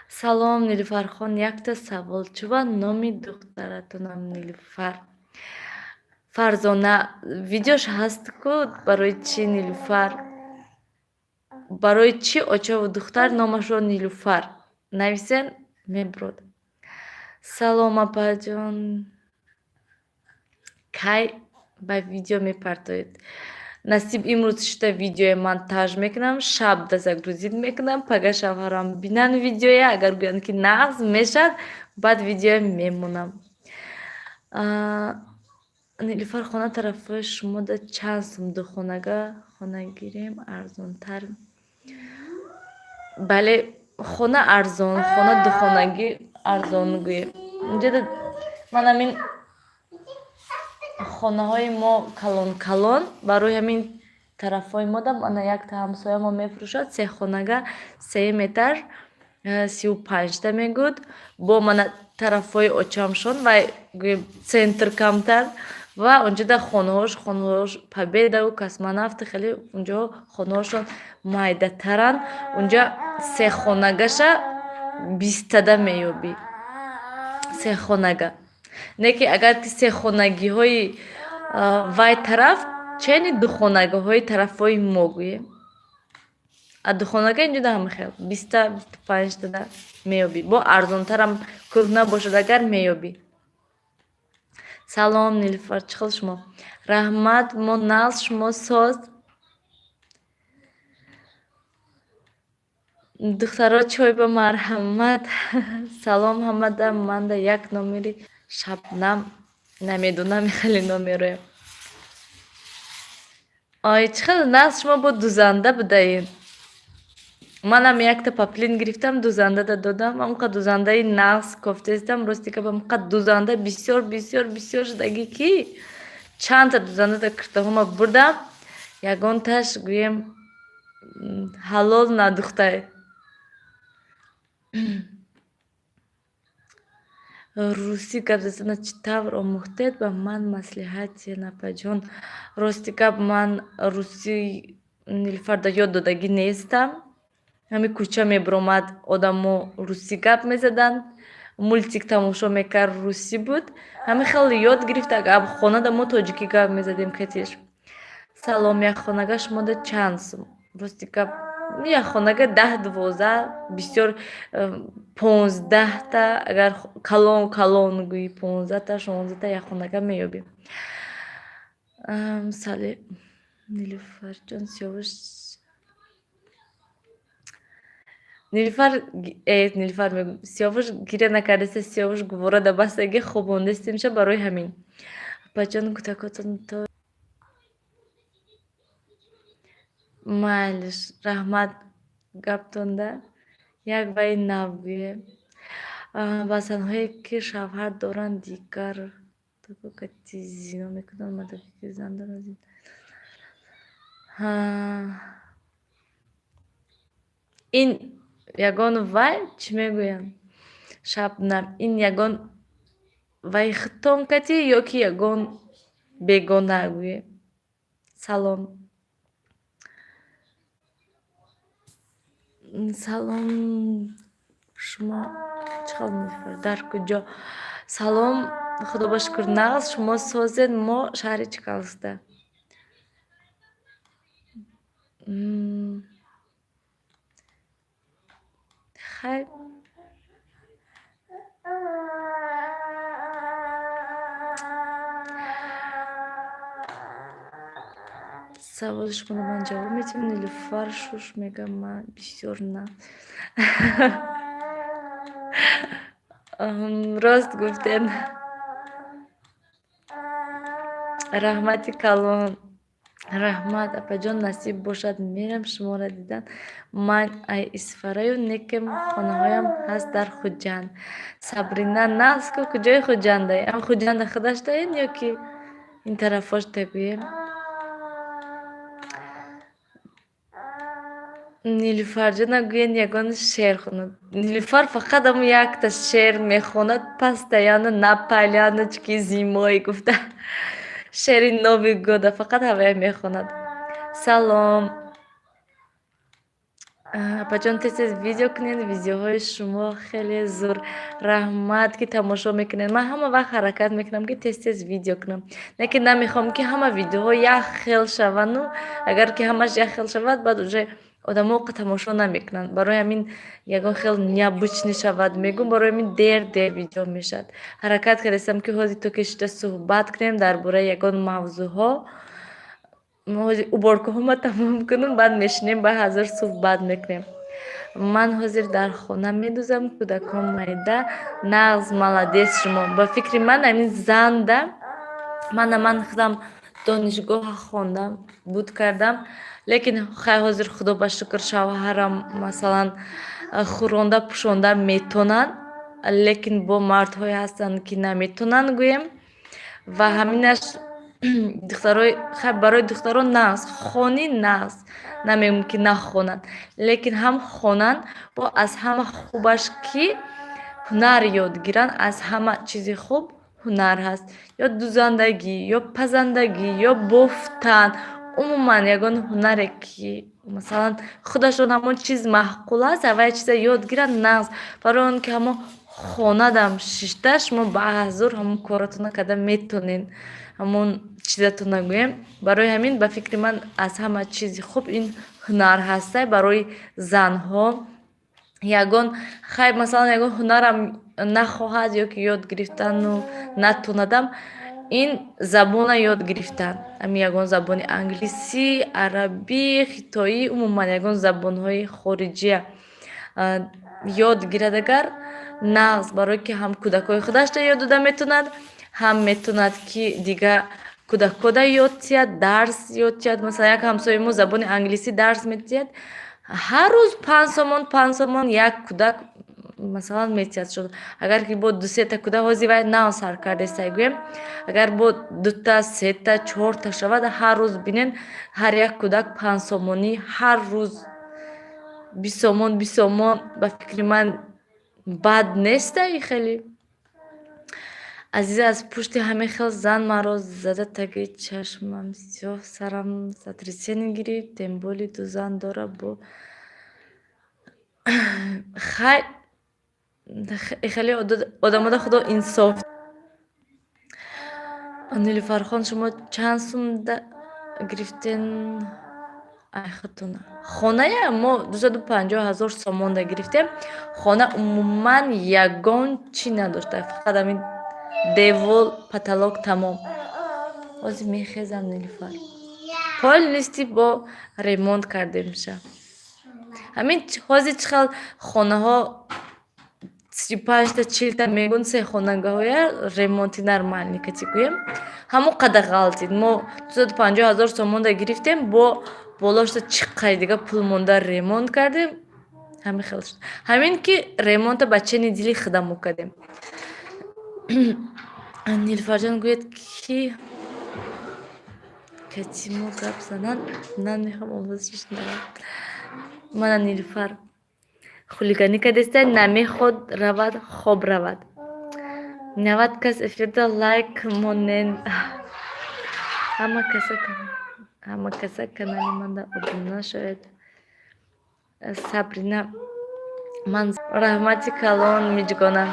Салом, Нилуфархон, якта савол: чува номи духтаратонам Нилуфар? Фарзона, видеош ҳаст ку, барои чӣ Нилуфар? Барои чӣ очаву духтар номашро Нилуфар? Нависен, мебурод. Салом, апаҷон. Кай ба видео мепартоед? Насиб, имрӯз шита видеои монтаж мекунам, шабда загрузить мекунам, пага шавҳарам бинанд видеоя, агар гӯянд, ки нағз мешавад, баъд видеоя мемонам. Нилуфар, хона тарафҳои шумода чанд сум духонага хона гирем арзонтар? Бале, хона арзон, хона духонагӣ арзон гӯем. Инҷода ман ҳамин хонаҳои мо калон калон, барои ҳамин тарафҳои мода мана якта ҳамсоя мо мефурӯшад сехонага, 3 метр, 35-та мегӯд. Бо мана тарафҳои очамшон вай гӯем центр камтар ва онҷода хонаҳош Победаву Космонавты, хеле унҷо хонаҳошон майдатаранд. Унҷа сехонагаша 20-тада меёбӣ. Сехонага. Не ки агар ки сехонагиҳои вай тараф чени духонагаҳои тарафҳои мо гӯем. А духонага инҷода ҳама хел 20-та, 25-тада меёбӣ. Бо арзонтарам кӯҳна бошад агар, меёбӣ. Салом, Нилуфар, чӣ хел шумо? Раҳмат, мо нағз, шумо соз? Духтаро, чой ба марҳамат. Салом ҳамада, манда як номери Шабнам, намедонам хеле номероям. Ой, чӣ хел нағз, шумо бо дузанда будаед. Манам якта паплин гирифтам, дузандада додам. Ҳамқа дузандаи нағз кофтаистам. Рости гап, ҳамқа дузанда бисёр, бисёр, бисёр шудагӣ, ки чандта дузандада киртаҳома бурдам, ягонташ, гӯем, ҳалол надухтай. Русӣ гап задана чӣ тавр омӯхтед? Ба ман маслиҳат диҳед, апаҷон. Рости гап, ман русӣ Нилуфарда ёд додагӣ нестам. Ҳамин кӯча мебиромад, одамо русӣ гап мезаданд, мультик тамошо мекард, русӣ буд. Ҳамин хел ёд гирифта. Хонада мо тоҷикӣ гап мезадем катиш. Салом, якхонага шумода чанд сум? Рости гап, якхонага 10-12, бисёр 15-та, агар калон калон гӯӣ, 15-та, 16-та якхонага меёбӣ. Сале, Нилуфарҷон, Сиёвуш, Нилуфар, Нилуфар мегӯм, Сиёвуш гиря накардаста, Сиёвуш гувора да бастаги хобондастемша, барои ҳамин. Апаҷон, кӯдакотон то майлиш, раҳмат гаптонда. Як вай нав гӯе. Ба занҳое ки шавҳар доранд, дигар кати зино мекунанд, мардаке ки зан доранд. Ин ягон вай, чӣ мегӯянд, Шабнам, ин ягон вай худтон катӣ ё ки ягон бегона гӯе? Салом. Салом, шумо чӣ хел, дар куҷо? Салом, худо ба шукр, нағз, шумо созед, мо шаҳри Чкаловскда. Хайр. Саволи шуморо ман ҷавоб медиҳам. Нилуфар шуш мегӯям, ман бисёр на. Рост гуфтед. Раҳмати калон. Раҳмат, апаҷон, насиб бошад, мерам шуморо дидан. Ман ай Исфараю, некем хонаҳоям ҳаст дар Хуҷанд. Сабрина, нағз ку, куҷои Хуҷандаи? Ам Хуҷанда худаштаен ё ки ин тарафош тагӯем? Нилуфарҷона, гӯен, ягон шеър хонад. Нилуфар фақат ҳамун якта шеър мехонад, постоянно, «На поляночке зимой» гуфта. Шеъри Новый года фақат ҳавая мехонад. Салом. Апаҷон, тез тез видео кунед, видеоҳои шумо хеле зур. Раҳмат, ки тамошо мекунед. Ман ҳама вақт ҳаракат мекунам, ки тез тез видео кунам. Лекин намехоҳам, ки ҳама видеоҳо як хел шаванду, агар ки ҳамаш як хел шавад, баъд уже одамо тамошо намекунанд. Барои ҳамин ягон хел необычный шавад мегӯм, барои ҳамин дер дер видео мешавад. Ҳаракат кардастам, ки ҳозир то ки шида суҳбат кунем дар бораи ягон мавзӯъҳо. Ҳозир уборкаҳома тамом кунам, баъд мешинем, ба ҳазор суҳбат мекунем. Ман ҳозир дар хона медузам, кӯдакон майда. Нағз, молодец шумо. Ба фикри ман, ҳамин занда, мана ман худам донишгоҳа хондам, буд кардам, лекин хай, ҳозир худо ба шукр, шавҳарам, масалан, хӯронда пӯшонда метонанд, лекин бо мардҳое ҳастанд, ки наметонанд, гӯем. Ва ҳаминаш духтарои, хай, барои духтарон нағз, хонӣ нағз, намегӯм, ки нахонанд, лекин ҳам хонанд, бо аз ҳама хубаш, ки ҳунар ёд гиранд. Аз ҳама чизи хуб ҳунар ҳаст: ё дузандагӣ, ё пазандагӣ, ё бофтан, умуман ягон ҳунаре, ки, масалан, худашон ҳамон чиз маъқул аст, аввал чиза ёд гиранд, нағз. Барои он ки ҳамон хонадам шишта, шумо ба ҳазур ҳамон коротона карда метонед, ҳамон чизатона, гӯем. Барои ҳамин, ба фикри ман, аз ҳама чизи хуб ин ҳунар ҳастай барои занҳо. Ягон, хай, масалан, ягон ҳунарам нахоҳад ё ки ёд гирифтану натонадам, ин забона ёд гирифтан, ҳамин ягон забони англисӣ, арабӣ, хитоӣ, умуман ягон забонҳои хориҷия. Ёд гирад агар, нағз, барое ки ҳам кӯдакҳои худашро ёд дода метавонад, ҳам метавонад, ки дига кӯдакҳода ёд диҳад, дарс ёд диҳад. Масалан, як ҳамсояи мо забони англисӣ дарс медиҳад, ҳар рӯз 5 сомон, 5 сомон як кӯдак, масалан, метиҳад шуд. Агар ки бо дусета кӯдак, ҳозир вай нав сар кардеста, гӯем, агар бо дута, сета, чорта шавад, ҳар рӯз бинен, ҳар як кӯдак 5 сомонӣ, ҳар рӯз 20 сомон, 20 сомон, ба фикри ман, бад неста и хеле. Азиза, аз пушти ҳамин хел зан маро зада, таги чашмам сиёҳ, сарам сотрясение гирифт, тем более ду зан дора. Бо хай, хеле одамода Худо инсоф. Нилуфархон, шумо чанд сум гирифтен айхатона хоная? Мо 250 000 сомонда гирифтем. Хона умуман ягон чӣ надошта, фақат ҳамин девол, потолок, тамом. Ҳозир мехезам, Нилуфар, полностью бо ремонт кардемша. Ҳамин ҳозир чӣ хел хонаҳо 35-та, 40-та мегӯн, се хонагоҳоя ремонти нормальный кати, гӯем, ҳамон қадар ғалтид. Мо 250 000 сомонда гирифтем, бо болошта чӣ қадар дига пул монда, ремонт кардем. Ҳамин хел шуд. Ҳамин ки ремонта ба чени дили худамо кардем. Нилуфарҷон, гӯяд, ки кати мо гап зананд, намехоҳам овозашро шунавам. Мана, Нилуфар хулиганӣ кардеста, намехоҳад равад, хоб равад. 90 кас эфирда, лайк монен. Ҳама каса канали манда обуна шавед. Сабрина, ман раҳмати калон, Миҷгона.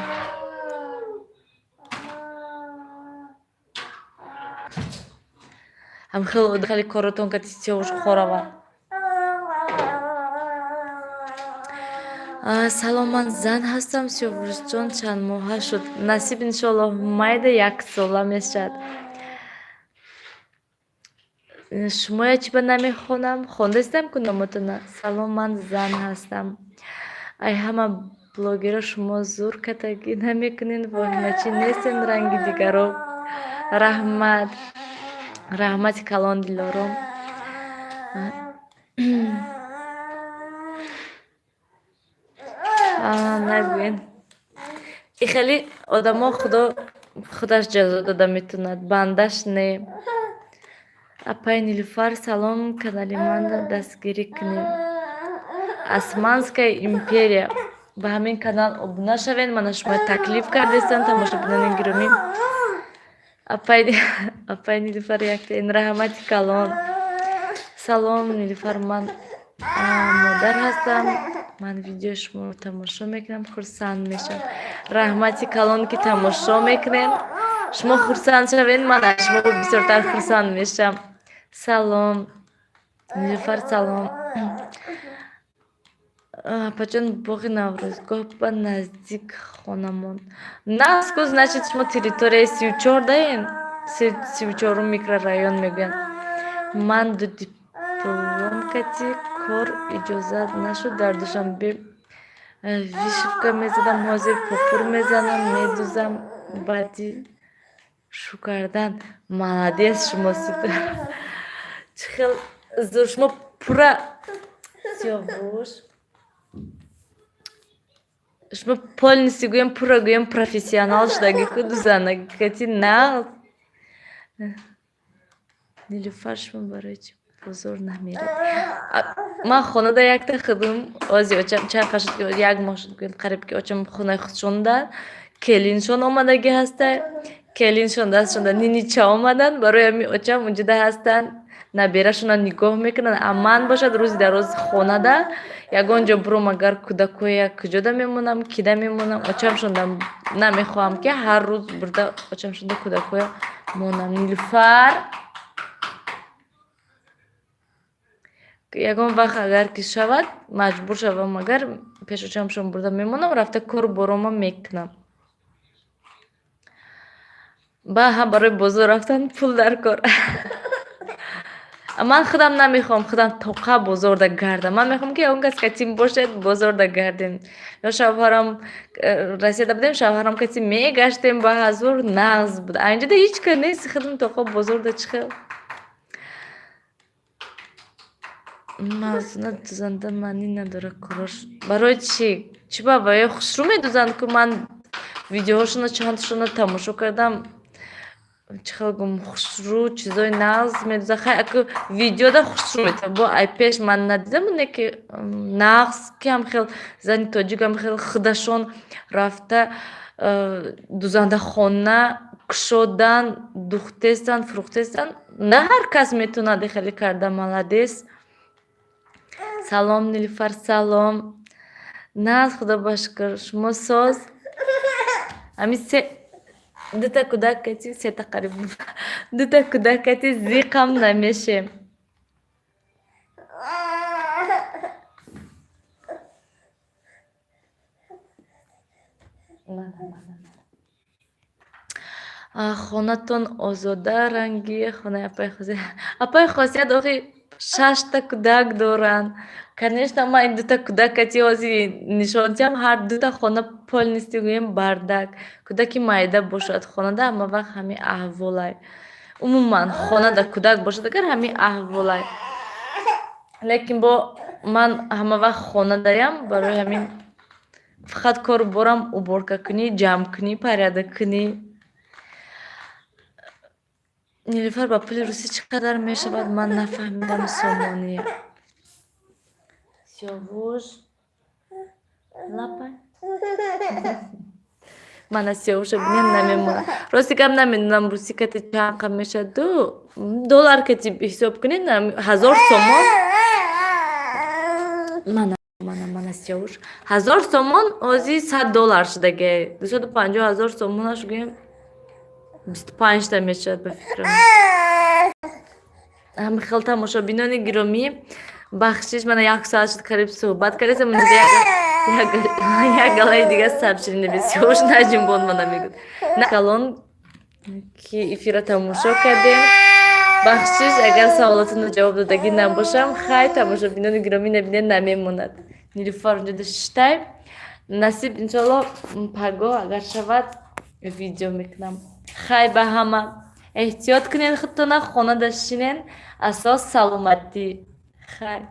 Ҳам хеле коротон кати сиёвуш хоравад. Салом, ман зан ҳастам. Сиёвушҷон, чанд моҳа шуд? Насиб, иншоаллоҳ, майда яксола мешавад. Шумоя чӣ ба намехонам? Хондастам ку номатона. Салом, ман зан ҳастам. Ай ҳама блогерро шумо зур катагӣ намекунед, воҳимачӣ нестен ранги дигаро. Раҳмат, раҳмати калон, Дилором. Нагӯен, и хеле одамо Худо худаш ҷазо дода метавонад, бандаш не. Апай Нилуфар, салом, канали манда дастгирӣ кунед, Османская империя. Ба ҳамин канал обуна шавед. Мана, шумо таклиф кардестам, тамошобинони гиромӣ. Апай Нилуфар, яктаин раҳмати калон. Салом, Нилуфар, ман модар ҳастам, ман видеои шуморо тамошо мекунам, хурсанд мешавам. Раҳмати калон, ки тамошо мекунед. Шумо хурсанд шавед, ман аз шумо бисёртар хурсанд мешавам. Салом, Нилуфар, салом, апаҷон. Боғи Наврӯзгоҳ ба наздик хонамон наску. Значит, шумо территорияи 34 даем, 34-ум микрорайон мегӯянд. Ман ду диплом кати кор иҷозат нашуд. Дар Душанбе вышивка мезадам, ҳозир попур мезанам, медузам баъди шу кардан. Молодец шумо, чӣ хел зур шумо пурра. Сиёвуш, шумо полностью, гӯем, пурра, гӯем, профессионал шудагӣ ку, дузанагӣ кати нағз. Нилуфар, шумо барои чӣ бозор намеравед? Ман хонада якта худум. Ози очам чанд қад шуд, як моҳ шуд, гӯем, қариб, ки очам хонаи худшонда, келиншон омадагӣ ҳаста, келиншон дастшонда нинича омаданд. Барои ҳамин очам унҷода ҳастанд, наберашона нигоҳ мекунанд. А ман бошад, рӯзи дароз хонада, ягон ҷо буром, агар кӯдакҳоя куҷода мемонам, кида мемонам? Очамшонда намехоҳам, ки ҳар рӯз бурда очамшонда кӯдакҳоя монам. Нилуфар, ягон вақт агар ки шавад, маҷбур шавам, агар пеш очамшон бурда мемонам, рафта кору борома мекунам. Ба ҳам барои бозор рафтан пул дар кор. Ман худам намехоҳам худам тоқа бозорда гардам. Ман мехоҳам, ки он кас катим бошад, бозорда гардем. Ё шавҳарам, Россияда будем, шавҳарам кати мегаштем, ба ҳазур нағз буд. А инҷода ҳеҷ кас нест, худам тоқа бозорда чӣ хел. Мавзуна дузанда маънӣ надорад корош. Барои чӣ? Чӣ ба ва ё хушрӯ медузанд, ку ман видеоҳошона чандшона тамошо кардам. Чӣ хел гум, хушрӯ чизои нағз медузанд. Хай, аку видеода хушрӯ метавад. Бо ай пеш ман надидам, не ки нағз ки ҳам хел зани тоҷик ҳам хел худашон рафта дузандахона кушодан, духтестанд, фурӯхтестанд. На ҳар кас метавонад хеле карда, молодец. Салом, Нилуфар, салом. Нағз, худо ба шукр. Шумо соз? Ҳами се дута кӯдак кати, сета қариб, дута кӯдак кати зиқам намешем. Хонатон озода, ранги хонаи апаи Хосият. Апаи Хосият охи шашта кӯдак доранд. Конечно, ман ин дута кӯдак кати ҳозир нишонтиам, ҳар дута хона полностью гӯем бардак. Кӯдаки майда бошад хонада, ҳама вақт ҳамин аҳволай. Умуман хонада кӯдак бошад агар, ҳамин аҳволай. Лекин бо ман ҳама вақт хонадаям, барои ҳамин фақат кору борам уборка кунӣ, ҷамъ кунӣ, порядок кунӣ. Нилуфар, ба пули русӣ чӣ қадар мешавад? Ман нафаҳмидам сомонӣ. Сиёвуш лапай. Мана Сиёвуша бинем, намемонад. Рости гап, намедонам русӣ кати чанд қа мешавад. Доллар кати ҳисоб кунед, 1000 сомон. Мана, мана, мана Сиёвуш. 1000 сомон ҳозир 100 доллар шудагай. 250 000 сомонаш гӯем, 25-та мешавад, ба фикрам. Ҳами хел, тамошобинони гиромӣ, бахшиш, мана як соат шуд қариб суҳбат кардем. Як галаи дига сообщение навис. Сиёвуш наҷунбон, мана мегӯд. Калон ки эфира тамошо кардем. Бахшиш, агар саволотонро ҷавоб додагӣ набошам. Хай, тамошобинони гиромӣ, набинед, намемонад. Нилуфар унҷода шиштай. Насиб, иншоалло, пагоҳ агар шавад, видео мекунам. Хай ба ҳама. Эҳтиёт кунед худтона, хонада шинен, асос саломатӣ. Хай.